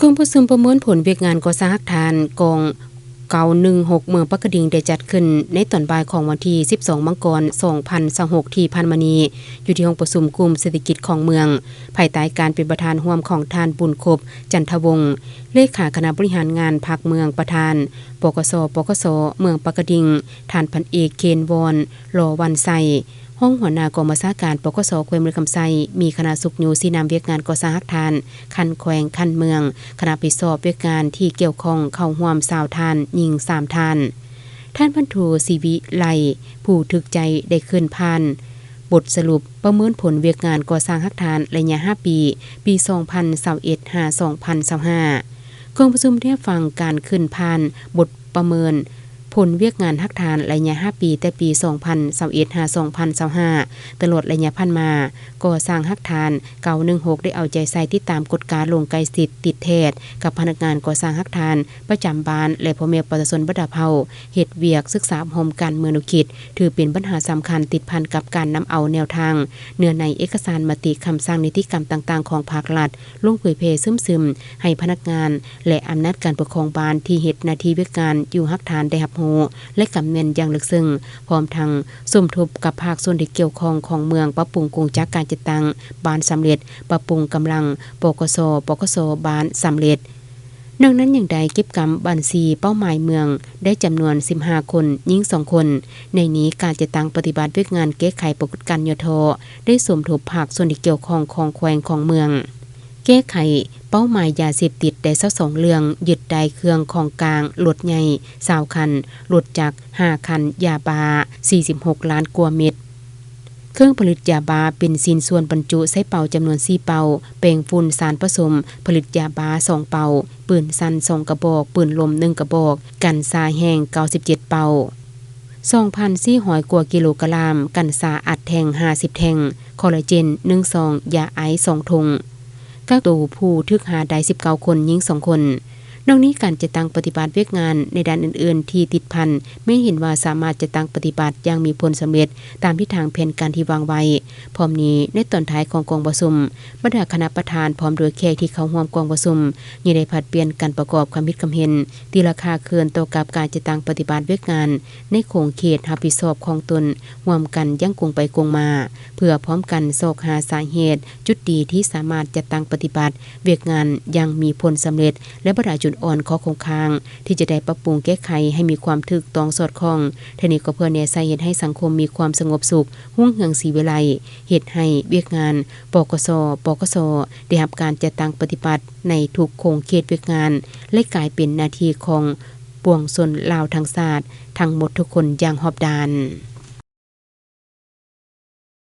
ກອງປະຊຸມປະເມີນຜົນວຽກງານກໍ່ສ້າງຮາກຖານກອງເກົ້າໜຶ່ງຫົກ ເມືອງປາກກະດິງ ໄດ້ຈັດຂຶ້ນໃນຕອນບ່າຍຂອງວັນທີສິບສອງ ມັງກອນ ສອງພັນຊາວຫົກ ທີ່ຜ່ານມານີ້ ຢູ່ທີ່ຫ້ອງປະຊຸມກຸ່ມເສດຖະກິດຂອງເມືອງ ພາຍໃຕ້ການເປັນປະທານຮ່ວມຂອງທ່ານ ບຸນຄົບ ຈັນທະວົງ ເລຂາຄະນະບໍລິຫານງານພັກເມືອງ, ປະທານ ປກສ ປກສ ເມືອງປາກກະດິງ, ທ່ານ ພັນເອກ ເຄນວອນ ລໍວັນໄຊ ຮອງຫົວໜ້າກອງບັນຊາການ ປກສ ແຂວງບໍລິຄຳໄຊ, ມີຄະນະຊຸກຍູ້ຊີ້ນຳວຽກງານກໍ່ສ້າງຮາກຖານຂັ້ນແຂວງ, ຂັ້ນເມືອງ, ຄະນະຮັບຜິດຊອບວຽກງານທີ່ກ່ຽວຂ້ອງເຂົ້າຮ່ວມຊາວທ່ານ, ຍິງສາມທ່ານ. ທ່ານ ພັນໂທ ສີວິໄລ ຜູ້ຖືກໃຈໄດ້ຂຶ້ນຜ່ານບົດສະຫຼຸບປະເມີນຜົນວຽກງານກໍ່ສ້າງຮາກຖານໄລຍະຫ້າປີ, ປີສອງພັນຊາວເອັດ ຫາ ສອງພັນຊາວຫ້າ. ກອງປະຊຸມໄດ້ຮັບຟັງການຂຶ້ນຜ່ານບົດປະເມີນຜົນວຽກງານຮາກຖານໄລຍະຫ້າປີ ແຕ່ປີສອງພັນຊາວເອັດ ຫາ ສອງພັນຊາວຫ້າ ຕະຫຼອດໄລຍະຜ່ານມາ, ກໍ່ສ້າງຮາກຖານເກົ້າໜຶ່ງຫົກ ໄດ້ເອົາໃຈໃສ່ຕິດຕາມກວດກາລົງໃກ້ຊິດຕິດແທດກັບພະນັກງານກໍ່ສ້າງຮາກຖານປະຈຳບ້ານ ແລະ ພໍ່ແມ່ປະຊາຊົນບັນດາເຜົ່າ ເຮັດວຽກສຶກສາຮ່ວມກັນເມືອງໜູຄິດ ຖືເປັນບັນຫາສຳຄັນຕິດພັນກັບການນຳເອົາແນວທາງເນື້ອໃນເອກະສານມະຕິຄຳສັ່ງນິຕິກຳຕ່າງໆຂອງພາກລັດ ລົງເຜີຍແຜ່ເຊື່ອມຊຶມໃຫ້ພະນັກງານ ແລະ ອຳນາດການປົກຄອງບ້ານທີ່ເຮັດໜ້າທີ່ວຽກງານຢູ່ຮາກຖານໄດ້ຮັບຮູ້ ແລະ ກຳແໜ້ນຢ່າງເລິກເຊິ່ງ, ພ້ອມທັງສົມທົບກັບພາກສ່ວນທີ່ກ່ຽວຂ້ອງຂອງເມືອງ ປັບປຸງກົງຈັກການຈັດຕັ້ງບ້ານສຳເລັດ, ປັບປຸງກຳລັງ ປກສ ປກສ ບ້ານສຳເລັດ. ນອກນັ້ນຍັງໄດ້ເກັບກຳບັນຊີເປົ້າໝາຍເມືອງໄດ້ຈຳນວນສິບຫ້າຄົນ, ຍິງສອງຄົນ. ໃນນີ້ການຈັດຕັ້ງປະຕິບັດວຽກງານແກ້ໄຂປາກົດການຫຍໍ້ທໍ້ໄດ້ສົມທົບພາກສ່ວນທີ່ກ່ຽວຂ້ອງຂອງແຂວງຂອງເມືອງ. ແກ້ໄຂເປົ້າໝາຍຢາເສບຕິດໄດ້ຊາວສອງເລື່ອງ, ຍຶດໄດ້ເຄື່ອງຂອງກາງລົດໃຫຍ່ຊາວຄັນ, ລົດຈັກຫ້າຄັນ, ຢາບ້າສີ່ສິບຫົກລ້ານກວ່າເມັດ. ເຄື່ອງຜະລິດຢາບ້າເປັນຊິ້ນສ່ວນບັນຈຸໃສ່ເປົາຈຳນວນສີ່ເປົາ, ແປ້ງຝຸ່ນສານປະສົມຜະລິດຢາບ້າສອງເປົາ, ປືນສັ້ນສອງກະບອກ, ປືນລົມໜຶ່ງກະບອກ, ກັນຊາແຫ້ງເກົ້າສິບເຈັດເປົາ, ສອງພັນສີ່ຮ້ອຍກວ່າກິໂລກຣາມ, ກັນຊາອັດແທ່ງຫ້າສິບແທ່ງ, ຄໍລາເຈນໜຶ່ງຊອງ, ຢາໄອສ໌ສອງຖົງ. ກັກໂຕຜູ້ຖືກຫາໄດ້ສິບເກົ້າຄົນ, ຍິງສອງຄົນ. ນອກນີ້ການຈັດຕັ້ງປະຕິບັດວຽກງານໃນດ້ານອື່ນໆທີ່ຕິດພັນ ແມ່ນເຫັນວ່າສາມາດຈັດຕັ້ງປະຕິບັດຢ່າງມີຜົນສຳເລັດຕາມທິດທາງແຜນການທີ່ວາງໄວ້. ພ້ອມນີ້ໃນຕອນທ້າຍຂອງກອງປະຊຸມ, ບັນດາຄະນະປະທານພ້ອມດ້ວຍແຂກທີ່ເຂົ້າຮ່ວມກອງປະຊຸມ ຍັງໄດ້ຜັດປ່ຽນກັນປະກອບຄຳຄິດຄຳເຫັນ ຕີລາຄາຄືນຕໍ່ກັບການຈັດຕັ້ງປະຕິບັດວຽກງານໃນຂົງເຂດຮັບຜິດຊອບຂອງຕົນ ຮ່ວມກັນຢ່າງກົງໄປກົງມາ ເພື່ອພ້ອມກັນຊອກຫາສາເຫດ, ຈຸດດີທີ່ສາມາດຈັດຕັ້ງປະຕິບັດວຽກງານຢ່າງມີຜົນສຳເລັດ ແລະ ບັນດາຈຸດອ່ອນ, ຂໍ້ຄົງຄ້າງທີ່ຈະໄດ້ປັບປຸງແກ້ໄຂໃຫ້ມີຄວາມຖືກຕ້ອງສອດຄ່ອງ. ທັງນີ້ກໍເພື່ອແນໃສ່ເຮັດໃຫ້ສັງຄົມມີຄວາມສະຫງົບສຸກ, ຮຸ່ງເຮືອງສີວິໄລ, ເຮັດໃຫ້ວຽກງານ ປກສ, ປກສ ໄດ້ຮັບການຈັດຕັ້ງປະຕິບັດໃນທຸກຂົງເຂດວຽກງານ ແລະ ກາຍເປັນໜ້າທີ່ຂອງປວງຊົນລາວທັງຊາດ ທັງໝົດທຸກຄົນຢ່າງຮອບດ້ານ.